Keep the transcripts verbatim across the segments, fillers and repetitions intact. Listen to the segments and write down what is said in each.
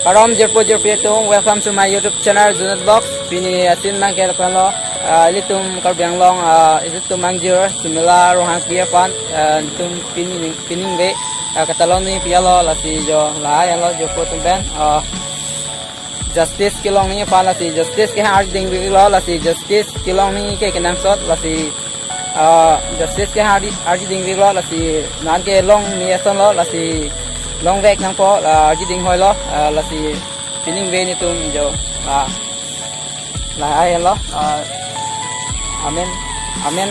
Kardom jirpo jirpi atum, welcome to my YouTube channel Junit Vlogs. Pini asin abang ke lapu-an lo, ah, ilitum Karbi Anglong, ah, ilitum angjir Sumila Ronghangpi aphan, ah, ilitum pini, pini ningve, ah, katalon ningpi lo, lasi jo lahai lo jirpo atum pen, ah, justice kelong nangji aphan, lasi justice kehang arju dingveklo, lasi justice kelong nangji ke kenangsot, lasi ah, justice kehang arju, arju dingveklo, lasi non ke long me asonlo, lasi longvek nangpo, ah, arju dinghoilo, ah, lasi pini ningve nelitum jo, ah, lahai lo, ah, amen, amen,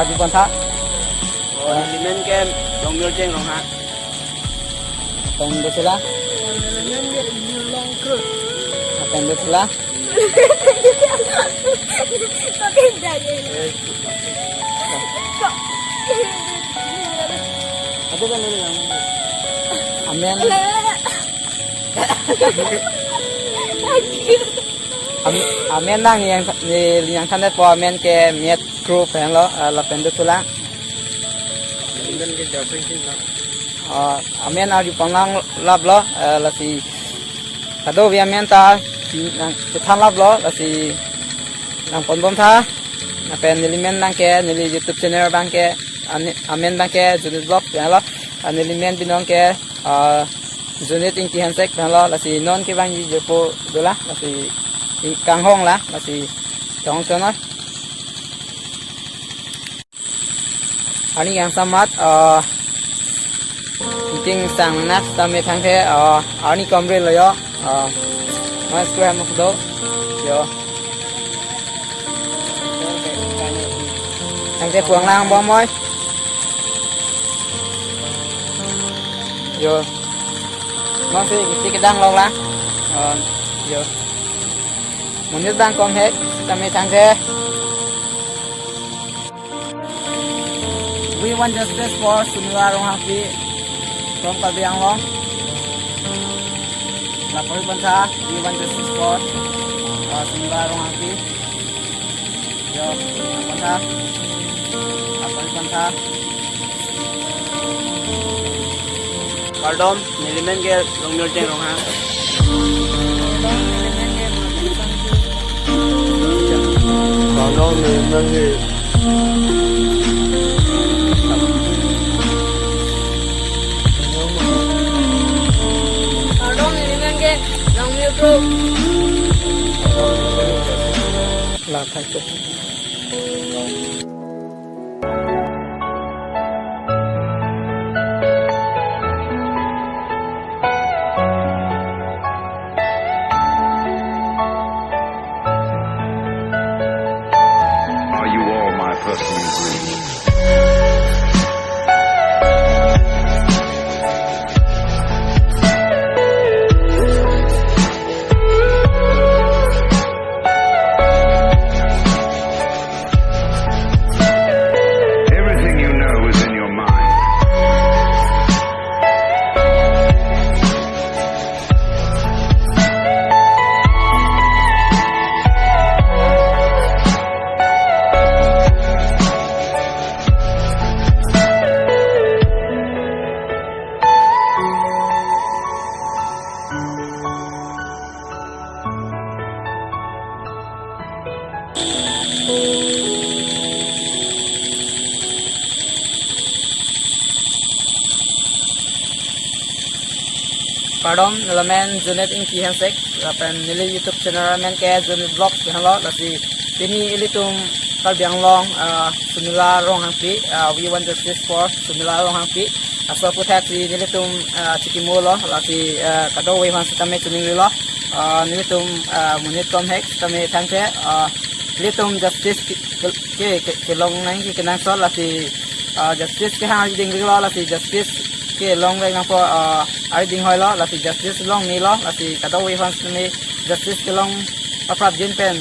arju pontha. Oh, nelimen ke Longmirjeng Ronghang. Lapen do sila? Nelimen ke Longkrut. Lapen do sila? Amen. Am-, amen nang yang, ni yang than det po, amen ke Miet Kro pen lo, ah, lapen do thulang. Amen ke Japri Singh lo. Ah, amen arju pon nanglaplo, eh, lasi kadokave amen ta nang chethanlaplo, lasi nangponbomtha. Lapen nelimen abang ke, neli YouTube channel abang ke, ane-, amen abang ke Junit Vlog pen lo. Ah, nelimen binong ke, ah, Junit Ingti Hanse pen lo, lasi non kevangji jirpo dolang, lasi ing-, kanghong lang, lasi tong chonoi. Arni kangsam amat, eh, ingting sang nang sitame thangthe, eh, arni komre lo jo, eh, mas kue ham do, jo. Thangthe puang lang bom oi. Jo. Masi isi kedang long lang. Eh, jo. Monit abang komhek, sitame thangthe. We want justice for Sumila Ronghangpi from Karbi Anglong. Lapor pontha, we want justice for, uh, Sumila Ronghangpi. Jo, lapor pontha. Lapor pontha. Kardom, nelimen ke Longmirjeng Ronghang. Kardom, nelimen ke. Kardom, nelimen ke Longmir Kro. La thak. Are you all my personal dreams? Everything you know is in your mind. Kardom, neli amen Junit Ingti Hanse, lapen neli YouTube channel amen ke Junit Vlogs pen lo, lasi pini ilitum Karbi Anglong, ah, Sumila Ronghangpi, ah, we want justice for Sumila Ronghangpi. Laso aphuthak si nelitum, ah, chikimo lo, lasi, ah, kadokave aphan sitame chiningrilo, ah, nelitum, ah, monit komhek sitame thangthe, ah, ilitum justice ke, ke, ke, kelong nangji kenangsot, lasi, ah, justice kehang arju dingveklo, lasi justice kelongvek nangpo, ah, arju dinghoilo, lasi justice longnelo, lasi kadokave aphan sitame justice kelong paprapjin pen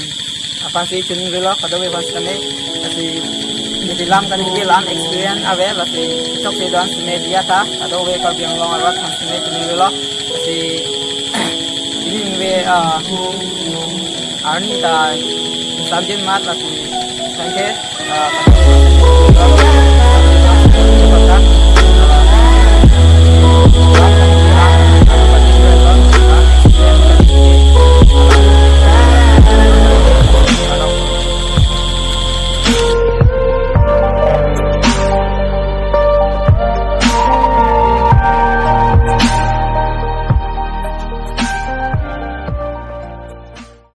aphansi chiningrilo, kadokave aphan sitame, lasi neli lam kaningje la-an experience ave, lasi chokche do-an sitame diya tha, kadokave Karbi Anglong arat aphan sitame chiningrilo, lasi pini ningve, ah, arni ta samjin amat, lasi thangthe, ah,